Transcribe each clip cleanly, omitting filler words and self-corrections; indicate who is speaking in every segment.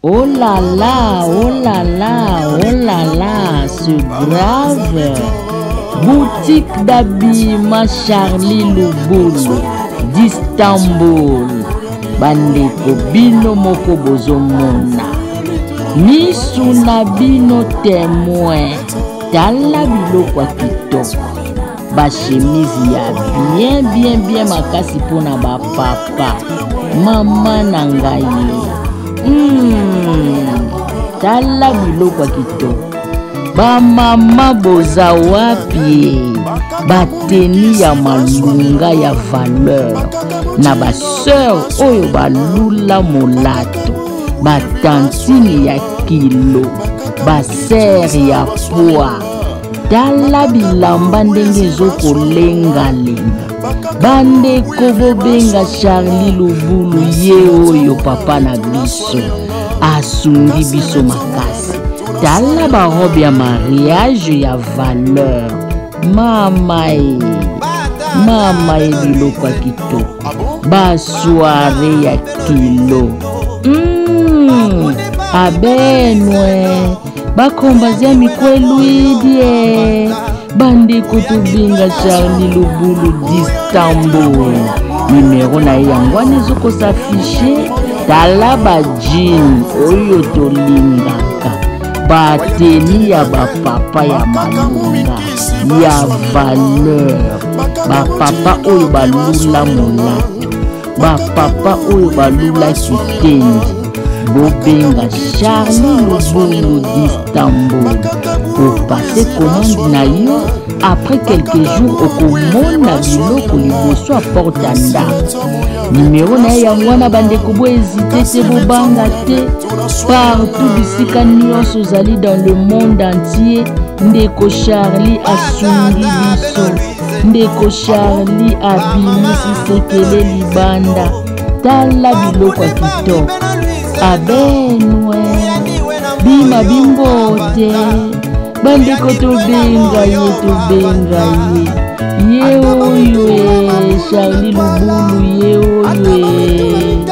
Speaker 1: Oh là là, oh là là, oh là là, c'est grave. Boutique d'habillement Charlie Lubulu d'Istanbul. Bandeko bino moko bozomona. Misu na bino témoin. Tala biloko ya kitoko. Ba chemise ya bien bien bien makasi mpona ba papa. Mama na ngai. Tala biloko ya kitoko. Bamama boza wapi? Bateni ya malunga ya valeur na baseur oyo balula molato, batantine ya kilo, basere ya poids. Tala bilamba ndenge ezokolengalenga. Bandeko bobenga Charlie Lubulu, ye oyo papa na biso asungi biso makasi. Tala barobe ya mariage ya valeur. Mama e, mama e, biloko ya kitoko, basoire ya kilo. Abenwe bakombazia mikwelwidie. Bandeko tobenga Charlie Lubulu d'Istanbul. Numero na ye yango wana ezokosafishe. Tala ba jean oyo tolingaka, bateni ya bapapa ya malunga ya valeur, bapapa oyo balula molato, bapapa oyo balula kitendi. Bobenga Charlie Lubulu d'Istanbul opase commande na yo. Après quelques jours okomona biloko liboso ya porte ya ndako. Numero na ye yango wana, bandeko bohésite te, bobanga te. Partout bisika nyonso ozali dans le monde entier, ndeko Charlie asungi biso. Ndeko Charlie abimisi sekele libanda. Tala biloko ya kitoko. Abenwe bima bimbote. Bandeko tobenga ye, tobenga ye, ye oyo e Charlie Lubulu, ye oyo e.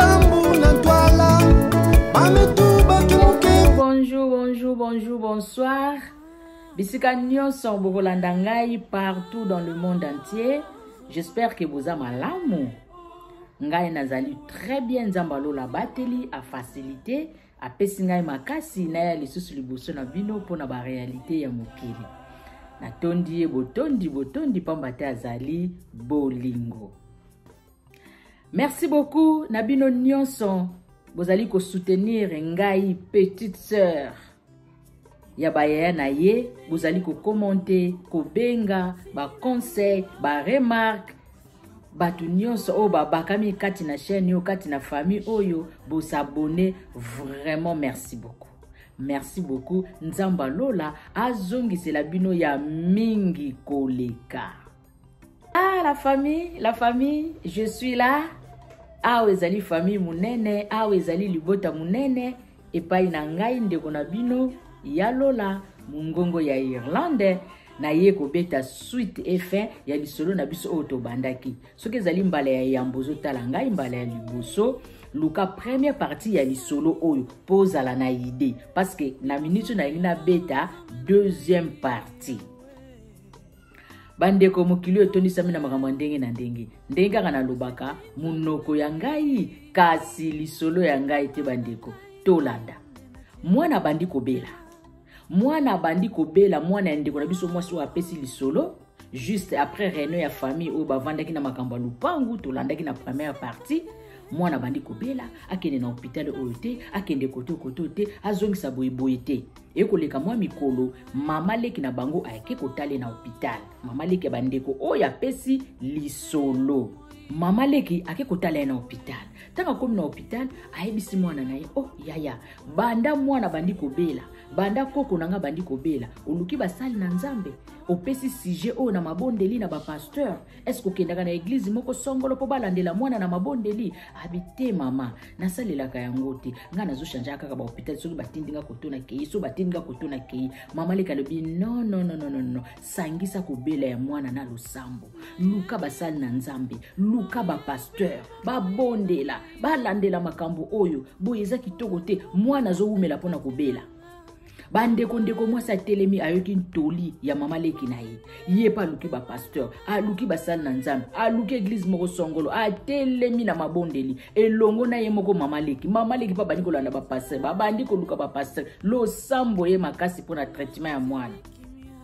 Speaker 1: Bonjour, bonjour, bonjour, bonsoir. Bisika nyonso bokolanda ngai partout dans le monde entier. J'espère que boza malamu. Ngai nazali très bien. Nzambe alola bateli a facilité, apesi ngai makasi na ya lisusu liboso na bino mpona ba réalité ya mokili. Natondi ye botondi botondi pamba te azali bolingo. Merci beaucoup na bino nyonso bozali kosoutenir ngai petite sœur ya bayaya na ye. Bozali kokommente, kobenga, ba conseil, ba remarque. Bato nyonso oyo babakami kati na chaîne oyo, kati na famille oyo, bosabonne vraiment, merci beaucoup. Merci beaucoup. Nzambe alola azongisela bino ya mingi koleka. Ah, la famille, la famille, je suis là. Awa ezali famille munene, awa ezali libota munene, epai na ngai ndeko na bino ya Lola mongongo ya Irlande. Naye kobeta suite et fin ya lisolo na biso oyo tobandaki. Soki ezali mbala ya yambo ozotala ngai mbala ya liboso, luka première partie ya lisolo oyo mpo ozala na idée, parce que na minute nalingi nabeta deuxième partie. Bandeko, mokili oyo etondisami na makambo ya ndenge na ndenge. Ndenge kaka nalobaka monoko ya ngai, kasi lisolo ya ngai te. Bandeko, tolanda. Mwana abandi kobela, mwana abandi kobela, mwana ya ndeko na biso mwasi oyo apesi lisolo juste après réunion ya famille oyo bavandaki na makambo ya lupangu, tolandaki na première partie. Mwana abandi kobela, akende na hôpital oyo te, akende kote kote te, azongisa boyeboye te. Ekoleka mwa mikolo, mama leki na bango ayake kotale na hôpital. Mama leki ya bandeko oyo apesi lisolo, mama leki ake kotala ye na hôpital. Ntango akomi na hôpital, ayebisi mwana na ye: oh yaya, banda mwana bandi kobela, banda koko na nga bandi kobela, oluki basali na Nzambe, opesi sujet oyo na mabondeli na bapasteur? Est-ce okendaka na église moko songolo mpo balandela mwana na mabondeli? Abi te mama, nasalelaka yango te, ngai nazochange kaka bahôpital, soki batindi nga koto na kei, soki batindi nga koto na kei. Mama leki alobi: non, non, non, non, non, non, sangisa kobela ya mwana na losambo, luka basali na Nzambe. Luka bapasteur babondela, balandela makambo oyo boye eza kitoko te. Mwana azowumela mpo na kobela. Bandeko, ndeko mwasi atelemi, ayoki ntoli ya mama leki na ye. Ye mpe aluki bapasteur, aluki basali na Nzambe, aluki eglize moko songolo, atelemi na mabondeli elongo na ye moko mama leki. Mama leki mpe abandi kolanda bapasteur, babandi koluka bapasteur. Losambo ye makasi mpo na traitement ya mwana,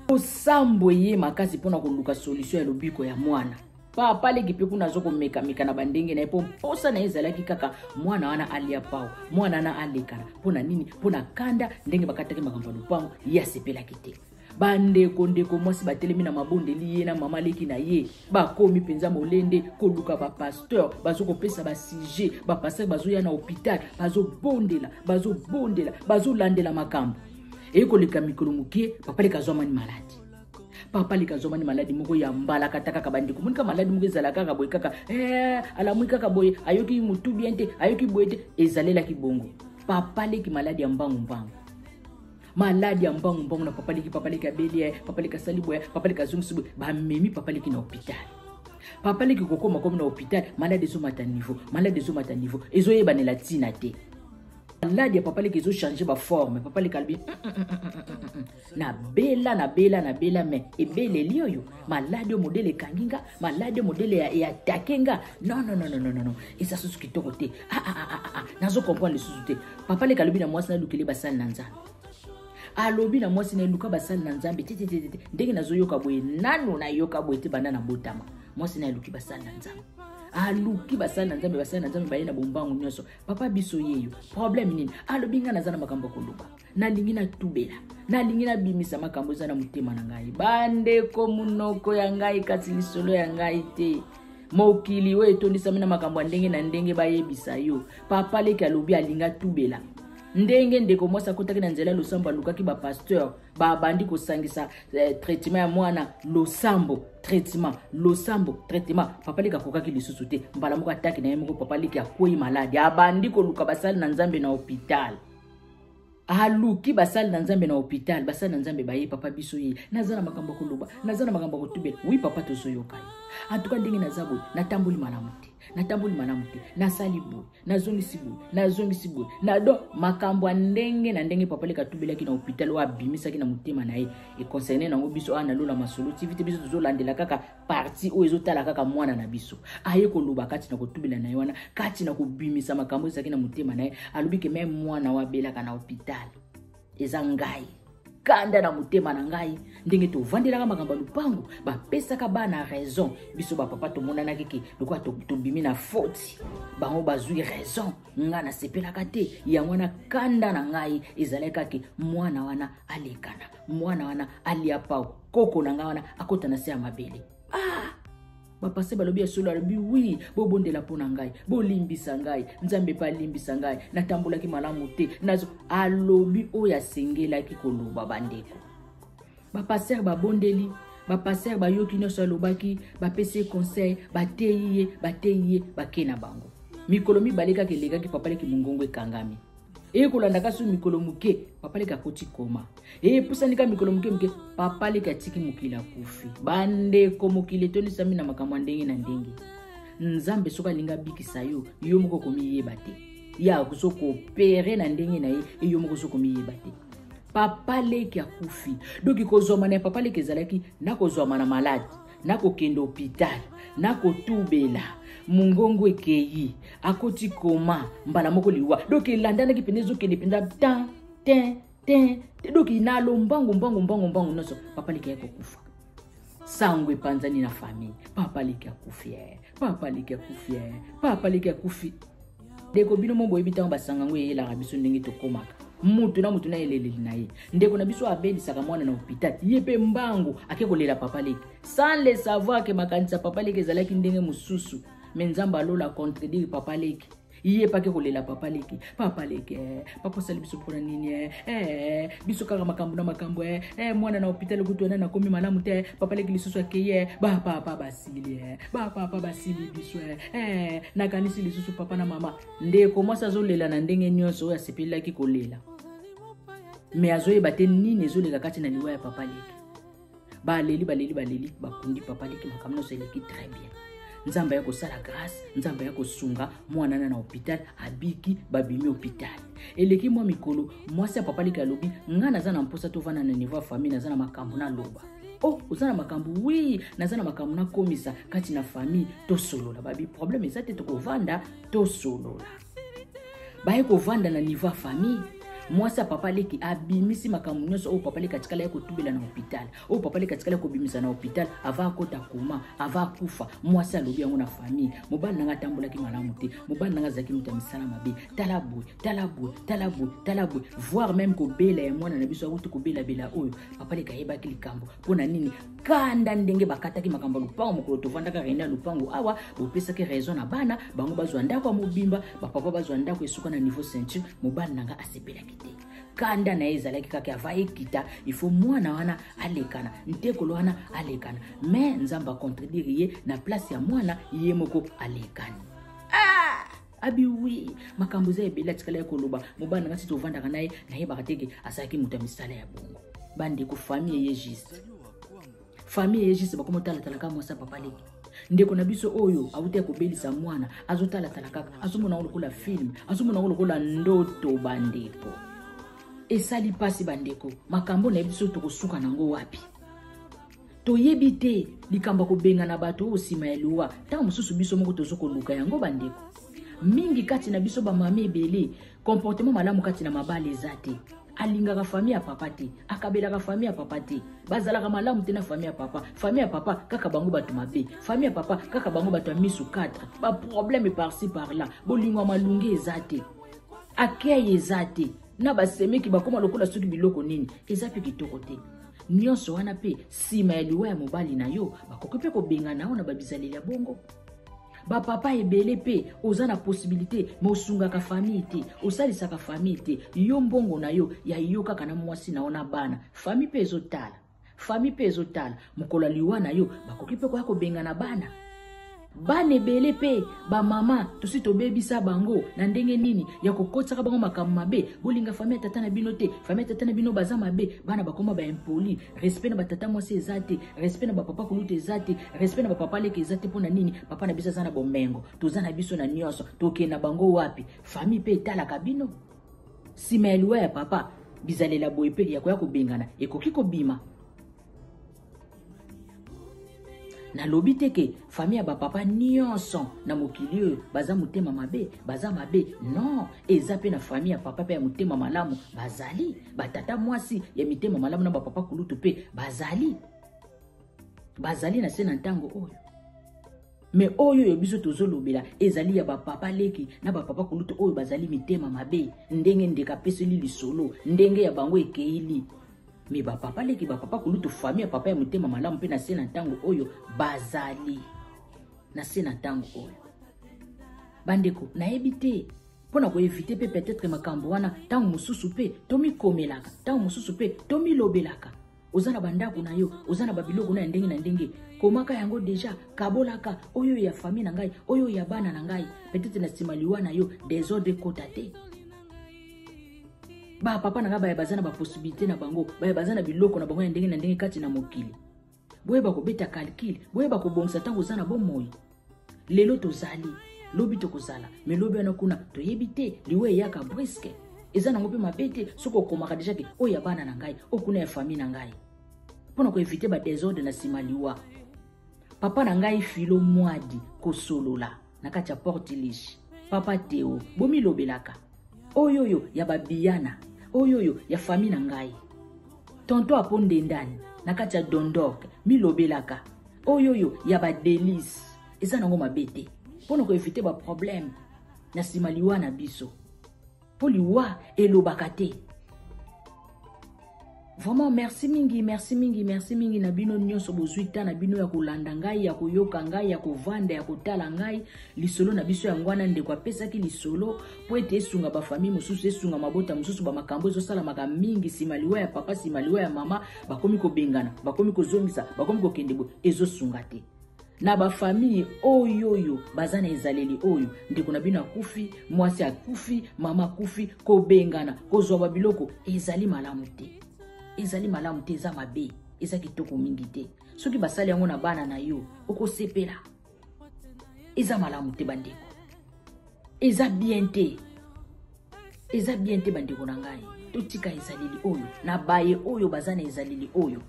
Speaker 1: losambo ye makasi mpo na koluka solution ya lobiko ya mwana. Papa leki mpe kuna azokomekameka na bandenge na ye, mpo mposa na ye ezalaki kaka mwana wana alia pao, mwana wana alekana. Mpo na nini? Mpo na kanda ndenge bakataki makambo ya lopango, ye asepelaki te. Bandeko, ndeko mwasi batelemi na mabondeli, ye na mama leki na ye bakomi mpenza molende koluka bapasteur, bazokopesa basujet, bapasteur bazoya na hôpital, bazobondela, bazobondela, bazolandela makambo. Eye koleka mikolo moke, papa leki azwamani maladi. Papa leki azwamani maladi moko ya mbalakata kaka. Bandeko, monika maladi moko ezala kaka boye kaka, alamwi kaka boye, ayoki motu bien te, ayoki boye te, ezalelaki bongo. Papa leki maladi ya mbangu mbangu, maladi ya mbangu mbangu na papa leki. Papa leki abeli, papa leki asali boye, papa leki azongisi boye, bamemi papa leki na hôpital. Papa leki kokoma komi na hôpital, maladi ezomata niveau, maladi ezomata niveau, ezoyebanela ntina te. Maladi ya papa leki ezochange baforme. Papa leki alobi: "Nabela, nabela, nabela, me ebeleli oyo, maladi oyo modele ekangi nga, maladi oyo modele eatake nga, non, non, non, non, non, non, eza susu kitoko te. Ah, ah, ah, ah, ah. Nazo comprendre lisusu te." Papa leki alobi na mwasi, nalukeli basali na Nzambe. Alobi na mwasi na: "Eluka basali na Nzambe te, te, te, te, ndenge nazoyoka boye, nano nayoka boye te banda nabotama." Mwasi na aluki basali na Nzambe, aluki basali na Nzambe. Basali na Nzambe baye na bombangu nyonso. "Papa, biso yeyo, problème nini?" Alobi: "Ngai naza na makambo ya koloba, nalingi natubela, nalingi nabimisa makambo eza na motema na ngai. Bandeko, monoko ya ngai kasi lisolo ya ngai te. Mokili oyo etondisami na makambo ya ndenge na ndenge, bayebisa yo." Papa leki alobi alingi atubela. Ndenge ndeko mwasi akotaki na nzela ya losambo, alukaki bapasteur, babandi kosangisa traitement ya mwana, losambo, traitement, losambo, traitement. Papa leki akokaki lisusu te. Mbala moko ataki na ye moko, papa leki akwei maladi. Abandi koluka basali na Nzambe na hôpital, aluki basali na Nzambe na hôpital. Basali na Nzambe baye: "Papa, biso ye, naza na makambo ya koloba, naza na makambo ya kotubela." "Oui papa, tozoyoka ye." "Antuka ndenge naza boye, natamboli malamu te, natamboli malamu te, nasali boye, nazongisi boye, nazongisi boye na do." Makambo ya ndenge na ndenge papa leki atubelaki na hôpital, oyo abimisaki na motema na ye, econcerne nango biso awa na Lola Masolo TV te. Biso tozolandela kaka partie oyo ezotala kaka mwana na biso. Aye koloba kati na kotubela na ye wana, kati na kobimisa makambo ezalaki na motema na ye, alobi ke me mwana oyo abelaka na hôpital eza ngai. Kanda na motema na ngai, ndenge tovandelaka makambo ya lupango, bapesaka bana raison, biso bapapa tomonanaki ke lokola tobimi na faute, bango bazwi raison, ngai nasepelaka te. Yango wana kanda na ngai ezalaki kaka mwana wana alekana, mwana wana alia pao, koko na ngai wana akota na se ya mabele. Ah, bapase balobi ya solo. Alobi: "Oui, bobondela mpo na ngai, bolimbisa ngai, Nzambe mpe alimbisa ngai, natambolaki malamu te." Nazo alobi oyo asengelaki koloba. Bandeko, bapaster babondeli, bapaster bayoki nyonso alobaki, bapesi ye conseil, bateyi ye, bateyi ye, bake na bango. Mikolo 2 kaka elekaki, papa leki mongongo ekangami. Eye kolanda so mikolo moke, papa leki akoti koma. Eye pusani ka mikolo moke moke, papa leki atiki mokili, akufi. Bandeko, mokili etondisami na makambo ya ndenge na ndenge. Nzambe soki alingi abikisa yo, yo moko okomiyeba te. Ye azokoopere na ndenge na ye, e yo moko ozokomiyeba te. Papa leki akufi. Donc kozwama na ya papa leki ezalaki na kozwama na maladi, na kokende hôpital, na kotubela, mongongo ekei, akoti koma, mbala moko liwa. Donc elandanaki mpenza, ezokende mpenza tan ten ten te. Donc na lombangu mbangu mbangu mbangu nyonso, papa leki ayaki kokufa. Sango epanzani na famille: papa leki akufi, papa leki akufi, papa leki akufi. Ndeko, bino mo boyebi ntango basanga yango eyelaka biso ndenge tokomaka, mutu na mutu na eleleli na ye. Ndeko na biso abelisaka mwana na hôpital, ye mpe mbangu ake kolela papa leki, sans le savoir ke makanisi ya papa leki ezalaki ndenge mosusu. Me Nzambe alola contredire papa leki. Ye mpe ake kolela papa leki: "Papa leki, papa osali biso mpona nini? Eh, biso kaka makambo na makambo, eh, mwana na hôpital kutu wana nakomi malamu te. Papa leki lisusu akei, bapapa basili, bapapa basili biso, eh, nakanisi lisusu papa na mama." Ndeko mwasi azolela na ndenge nyonso oyo asepelelaki kolela, me azoyeba te nini ezoleka kati na liwa ya papa leki. Baleli, baleli, baleli, bakundi papa leki, makambo nyonso eleki très bien. Nzambe aya kosala grâce, Nzambe aya kosunga mwana na hôpital, abiki, babimi hôpital. Eleki mwa mikolo, mwasi ya papa leki alobi, nga naza na mposa tovanda na niveau ya famille, naza na makambo naloba. Oh, oza na makambo? Oui, naza na makambo nakomisa kati na famille, tosolola. Babi problème eza te, tokovanda tosolola. Baye kovanda na niveau ya famille. Mwasi ya papa leki abimisi makambo nyonso oyo papa leki atikala ye kotubela na hôpital, oyo papa leki atikala kobimisa na hôpital ava akota koma, ava akufa. Mwasi alobi yango na famille, mobali nanga atambolaki malamu te, mobali nanga azalaki moto ya misala mabe, tala boye, tala boye, tala boye, tala boye, voire même kobela ya mwana na biso awuti kobelabela oyo. Papa leki ayebaki likambo mpo na nini? Kanda ndenge bakataki makambo ya lupango mokolo tovandaka réunion ya lupango awa, bopesaki raison na bana bango bazwa ndako ya mobimba, bapapa bazwa ndako esuka na niveau ceinture. Mobali nanga asepelaki te, kanda na ye ezalaki kaka ava ekita, il faut mwana wana alekana, ntekolo wana alekana. Mais Nzambe acontredire ye na place ya mwana, ye moko alekani. Ah! Abi wi, makambo eza ebele atikala ye koloba. Mobali nanga, si tovandaka na ye, nayebaka teke azalaki moto ya misala ya bongo. Bandeko, famille eye juste, famille eye juste, bakoma otalatalaka mwasi ya papa leki. Ndeko na biso oyo awuti ya kobelisa mwana azotalatala kaka, azomona yango lokola film, azomona yango lokola ndoto. Bandeko, esali mpasi. Bandeko, makambo na biso tokosuka nango wapi? Toyebi te. Likambo ya kobengana bato oyo nsima ya liwa, ntango mosusu biso moko tozo koluka yango. Bandeko, mingi kati na biso bamama ebele, comportement malamu kati na mabala eza te. Alingaka famille ya papa te, akabelaka famille ya papa te, bazalaka malamu te na famille ya papa. Famille ya papa kaka bango bato mabe, famille ya papa kaka bango bato ya misu 4, baproblème par-ci par-là, bolingo ya malungi eza te, akei eza te na basemeki bakóma lokola soki biloko nini, eza mpe kitoko te. Nyonso wana mpe nsima ya liwa ya mobali na yo, bakoki mpe kobengana yo na babizaleli ya bongo. Bapapa ebele mpe oza na possibilité, me osungaka famille te, osalisaka famille te. Yo mbongo na yo ya yo kaka na mwasi na yo na bana, famille mpe ezotala, famille mpe ezotala. Mokolo ya liwa na yo, bakoki mpe koya kobengana bana. Bana ebele mpe bamama tosi tobebisa bango na ndenge nini ya kokotisaka bango makambo mabe. Bolinga famille ya tata na bino te, famille ya tata na bino baza mabe. Bana bakoma baimpoli, respect na batata mwasi eza te, respect na bapapa kulutu eza te, respect na bapapa leki eza te. Mpo na nini? Papa na biso aza na bomengo, toza na biso na nyonso, tokende na bango wapi? Famille mpe etalaka bino nsima ya liwa ya papa. Bizalela boye mpe ya koya kobengana ekoki kobima. Nalobi te ke famille ya bapapa nyonso na mokili oyo baza motema mabe, baza mabe, non. Eza mpe na famille ya papa mpe ya motema malamu bazali, batata mwasi ya mitema malamu na bapapa kulutu mpe bazali, bazali na se na ntango oyo. Me oyo oyo biso tozolobela ezali ya bapapa leki na bapapa kulutu oyo bazali mitema mabe, ndenge ndeko apeseli lisolo, ndenge ya bango ekeili. Me bapapa leki, bapapa kulutu, famille ya papa ya motema malamu mpe na se na ntango oyo bazali na se na ntango oyo. Bandeko, nayebi te mpo na koevite mpe peut-être makambo wana, ntango mosusu mpe tomikomelaka, ntango mosusu mpe tomilobelaka. Oza na bandako na yo, oza na babiloko na ya ndenge na ndenge, komaka yango deja, kabolaka oyo ya famille na ngai, oyo ya bana na ngai. Peut-être na nsima liwa na yo, désordre ekota te. Bapapa na ngai baya baza na bapossibilité na bango, baya baza na biloko na bango ya ndenge na ndenge kati na mokili. Boyeba kobeta calcul, boyeba kobongisa ntango oza na bomoi. Lelo tozali, lobi tokozala, me lobi wana kuna toyebi te. Liwa eyaka brusque. Eza nango mpe mabe te soki okomaka deja ke oyo ya bana na ngai, oyo kuna ya famille na ngai, mpo na koevite badésordre na nsima liwa. Papa na ngai Filo Mwadi, kosolola na kati ya Porte Liche, papa Teo, bomilobelaka oyo oyo ya babiyana, oyo oyo ya famille na ngai. Tonto Apo Ndendani na kati ya Dondork, milobelaka oyo oyo ya badelice. Eza nango mabe te mpo na koevite baproblème na nsima liwa na biso, mpo liwa elobaka te. Vraiment merci mingi, merci mingi, merci mingi na bino nyonso bozwi ta na bino ya kolanda ngai, ya koyoka ngai, ya kovanda, ya kotala ngai. Lisolo na biso yango wana, ndeko apesaki lisolo mpo ete esunga bafamille mosusu, esunga mabota mosusu. Bamakambo ezosalamaka mingi nsima liwa ya papa, nsima liwa ya mama, bakomi kobengana, bakomi kozongisa, bakomi kokende boye, ezosunga te na bafamille oyo oyo baza na ezaleli oyo. Ndeko na bino akufi, mwasi akufi, mama akufi, kobengana, kozwa babiloko ezali malamu te, ezali malamu te, eza mabe, eza kitoko mingi te. Soki basali yango na bana na yo, okosepela? Eza malamu te bandeko, eza bien te, eza bien te bandeko na ngai. Totika ezaleli oyo na baye oyo baza na ezaleli oyo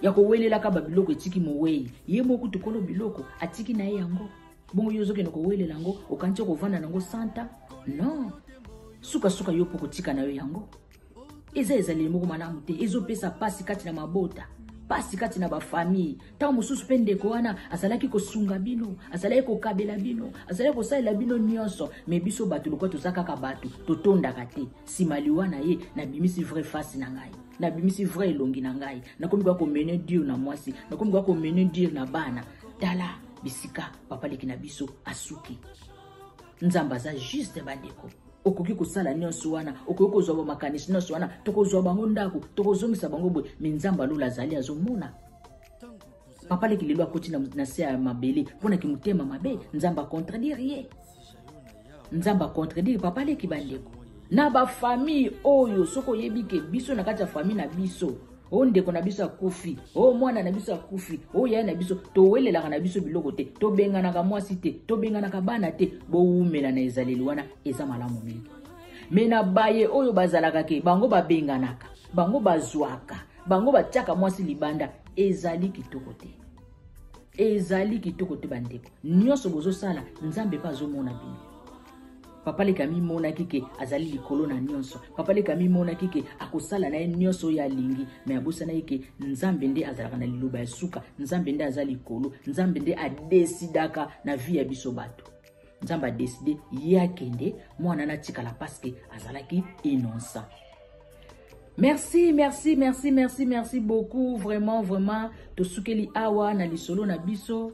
Speaker 1: ya kowelelaka babiloko etiki mowei ye moko tukolo biloko atiki na ye yango. Bongo yo ozokende kowelela yango, okanisi okovanda nango santa? Non, sukasuka yo mpo kotika na yo yango. Eza ezaleli moko malamu te, ezopesa pasi kati na mabota, pasi kati na bafamille. Ntango mosusu mpe ndeko wana azalaki kosunga bino, azalaki kokabela bino, azalaki kosalela bino nyonso, me biso bato lokola toza kaka bato totondaka te. Nsima liwa na ye, nabimisi vrai face na ngai, nabimisi vrai elongi na ngai, nakomi koya komene dur na mwasi, nakomi koya komene dur na bana. Tala bisika papa leki na biso asuki. Nzambe aza juste bandeko. Okoki kosala nyonso wana, okoki kozwa bamakanisi nyonso wana, tokozwa bango ndako, tokozongisa bango boye, me Nzambe alola azali azomona. Papa leki lelo akoti na se ya mabele mpo na kimotema mabe. Nzambe acontredire ye, Nzambe acontredire papa leki. Bandeko na bafamille oyo, soki oyebi ke biso na kati ya famille na biso, o ndeko na biso akufi, o mwana na biso akufi, o yaya na biso, towelelaka na biso biloko te, tobenganaka mwasi te, tobenganaka bana te, bowumela na ezaleli wana, eza malamu mingi. Me na baye oyo bazalaka ke bango babenganaka, bango bazwaka, bango batiaka mwasi libanda, ezali kitoko te, ezali kitoko te bandeko. Nyonso bozosala, Nzambe mpe azomona bino. Papa leki amimonaki ke azali likolo na nyonso. Papa leki amimonaki ke akosala na ye nyonso oyo alingi, me abosanaki ke Nzambe nde azalaka na liloba ya suka, Nzambe nde aza likolo, Nzambe nde adesidaka na vie ya biso bato. Nzambe adeside ye akende, mwana natikala parce azalaki innocent. Merci, merci, merci, merci, merci beaucoup. Vraiment, vraiment. Tosukeli awa na lisolo na biso.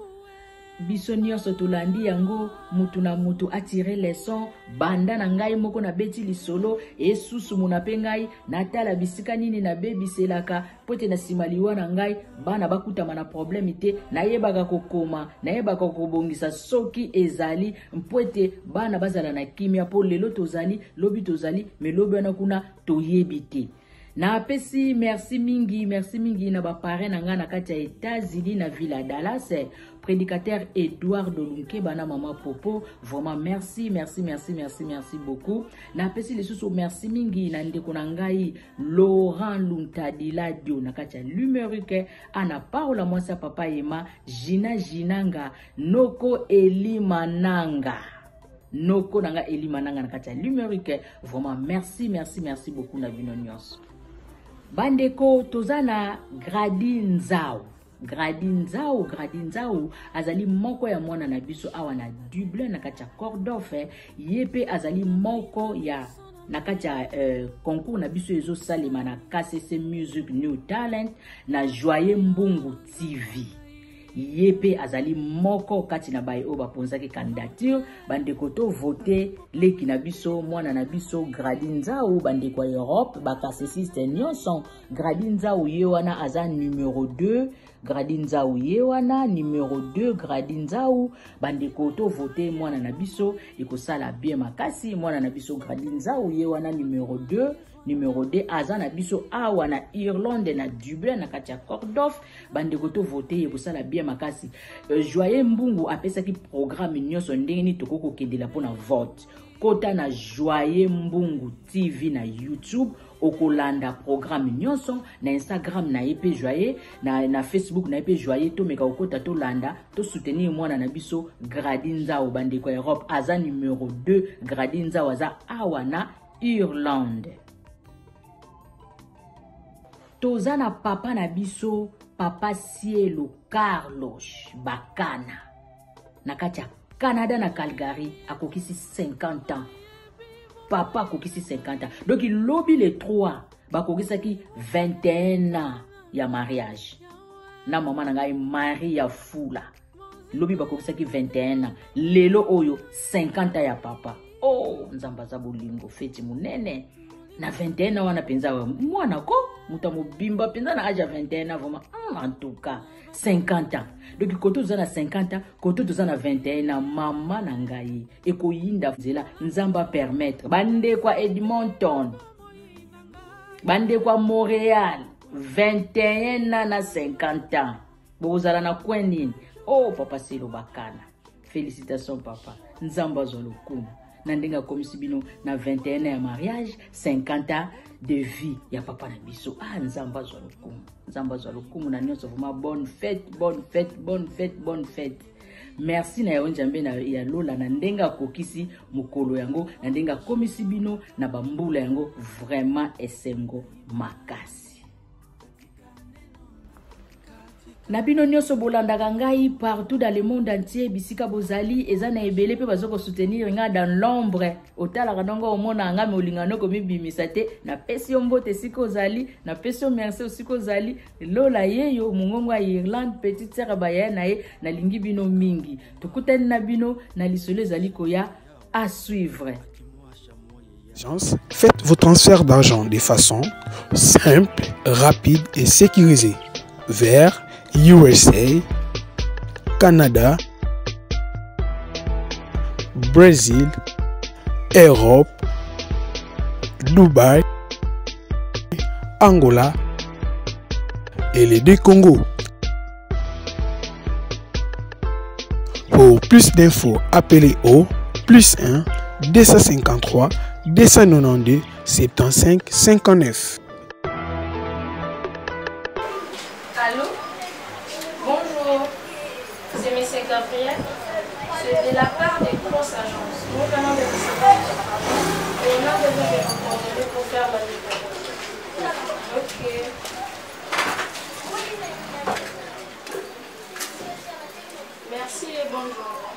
Speaker 1: Biso nyonso tolandi yango, mutu na mutu atire leçon. Banda na ngai moko nabeti lisolo, esusu muna pe ngai natala bisika nini nabebiselaka po ete na nsima liwa na ngai bana bakutama na problème te. Nayebaka kokoma, nayebaka kobongisa soki ezali, mpo ete bana bazala na kimia, mpo lelo tozali, lobi tozali, me lobi wana kuna toyebi te. Napesi merci mingi, merci mingi na baparrain na ngai na kati ya États-Unis na ville ya Dallas, prédicateur Edouard Lunkeba na mama Popo. Vraiment merci, merci, merci, merci, merci beaucoup. Napesi lisusu merci mingi na ndeko na ngai Laurent Luntadiladio na kati ya Limerick, ana Paola mwasi ya papa Yema, Gina Ginanga, noko Elima Nanga, noko na nga Elima Nanga na kati ya Limerick. Vraiment merci, merci, merci beaucoup na bino nyonso. Bandeko, toza na Gradi Nzau. Gradi Nzau, Gradi Nzau azali moko ya mwana na biso awa na Dublin na kati ya Cordof. Ye pe azali moko ya na kati ya concours na biso ezosalema na KCC Music New Talent na Joyeux Mbungu TV. Ye pe azali moko kati na baye oyo baponzaki candidature. Bandeko, to vote leki na biso, mwana na biso Gradi Nzau. Bandeko ya Europe, bakasesiste nyonso, Gradi Nzau ye wana aza numero 2. Gradi Nzau ye wana numero 2, Gradi Nzau. Bandeko, to vote mwana na biso, ekosala bien makasi. Mwana na biso Gradi Nzau ye wana numero 2, numero 2 aza na biso awa na Irlande na Dublin na kati ya Cordof. Bandeko, to vote, ekosala bien makasi. Joyeux Mbungu apesaki programme nyonso ndenge nini tokoki kokendela mpona vote. Kota na Joyeux Mbungu TV na YouTube, okolanda programme nyonso. Na Instagram na ye mpe Joyeux, na Facebook na ye mpe Joyeux. Tomeka kokota, tolanda, tosoutenir mwana na biso Gradi Nzau. Bandeko ya Europe, aza numero 2. Gradi Nzau aza awa na Irlande. Toza na papa na biso, papa Cielo Carlos Bakana na kati ya Canada na Calgary, akokisi 50 ans. Papa akokisi 50 ans. Donc lobi le 3 bakokisaki 21 ans ya mariage na mama na ngai Maria Fula. Lobi bakokisaki 21 ans, lelo oyo 50 ans ya papa. Oh, Nzambe aza bolingo, feti monene na 21 ans wana mpenza, mwana ko moto ya mobimba mpenza na age ya 21 ans vraiment. En tout cas 50 ans. Donc koto toza na 50 ans, koto toza na 21 ans. Mama na ngai ekoyinda nzela, Nzambe apermettre bandeko ya Edmonton, bandeko ya Montréal, 21 ans na 50 ans bokozala na coin nini? Oh, papa Selo Bakana. Félicitations papa. Nzambe azwa lokumu. Na ndenge akomisi bino na 21 ya mariage, 50 ans de vie ya papa na biso. Ah Nzambe azwa lokumu. Nzambe azwa lokumu na nyonso vraiment bonne fête, bonne fête, bonne fête, bonne fête. Merci na yo Nzambe na ya lola na ndenge akokisi mokolo yango, na ndenge akomisi bino na bambula yango vraiment esengo makasi. Na bino nyonso bolandaka ngai partout dans le monde entier, bisika bozali eza na ebele mpe bazo kosoutenir ngai dans l'ombre. Otalaka ndongo omona ngai me olinga noko mibimisa te. Napesi yo mbote esika ozali, napesi yo merci esika ozali. Lola yeyo mongongo ya Irlande, petite sœur bayaya na ye, nalingi bino mingi. Tokutani na bino na lisolo ezali koya à suivre.
Speaker 2: Faites vos transferts d'argent de façon simple, rapide et sécurisée vers USA, Canada, Brésil, Europe, Dubaï, Angola et les deux Congos. Pour plus d'infos, appelez au plus 1 253 292 75 59.
Speaker 3: Allô? Bonjour, c'est M. Gabriel. C'est de la part des grosses agences. Nous venons de recevoir votre argent et on a besoin de vos coordonnées pour faire la livraison. Ok. Merci et bonne journée.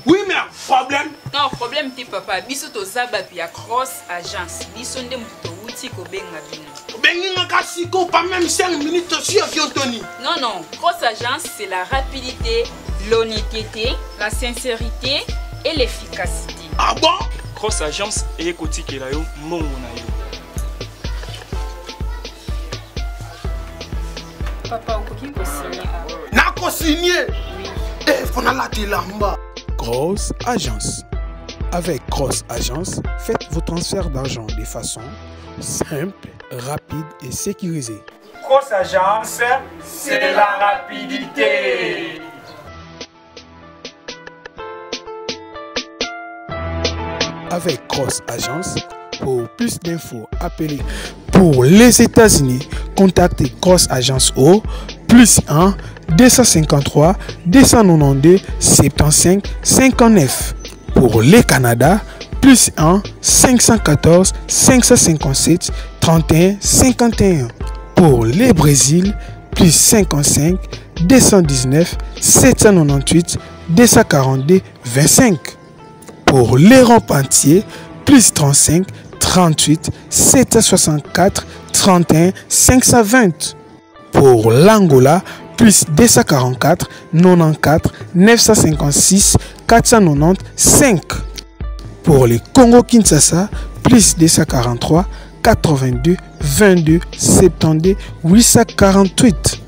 Speaker 4: Oui, mais problème.
Speaker 5: Non, problème te papa. Biso toza bato ya cross agence. Biso nde moto towuti kobenga bino.
Speaker 4: Obengi nga kasi ko pas même 5 minutes sur avion Tony.
Speaker 5: Non non, cross agence c'est la rapidité, l'honnêteté, la sincérité et l'efficacité.
Speaker 4: Ah bon?
Speaker 6: Cross agence eye kotikela yo mbongo na yo.
Speaker 5: Papa, okoki kosigner awa.
Speaker 4: Nako signer?
Speaker 5: Oui.
Speaker 4: Eh, faut nalata elamba.
Speaker 2: Cross Agence. Avec Cross Agence, faites vos transferts d'argent de façon simple, rapide et sécurisée.
Speaker 6: Cross Agence, c'est la rapidité.
Speaker 2: Avec Cross Agence, pour plus d'infos, appelez. Pour les États-Unis, contactez Cross Agence au plus 1 253 292 75 59. Pour le Canada, plus 1 514 557 31 51. Pour le Brésil, plus 55 219 798 242 25. Pour l'Europe entière, plus 35 38 764 31 520. Pour l'Angola, plus 244 94 956 495. Pour le Congo-Kinshasa, plus 243 82 22 72 848.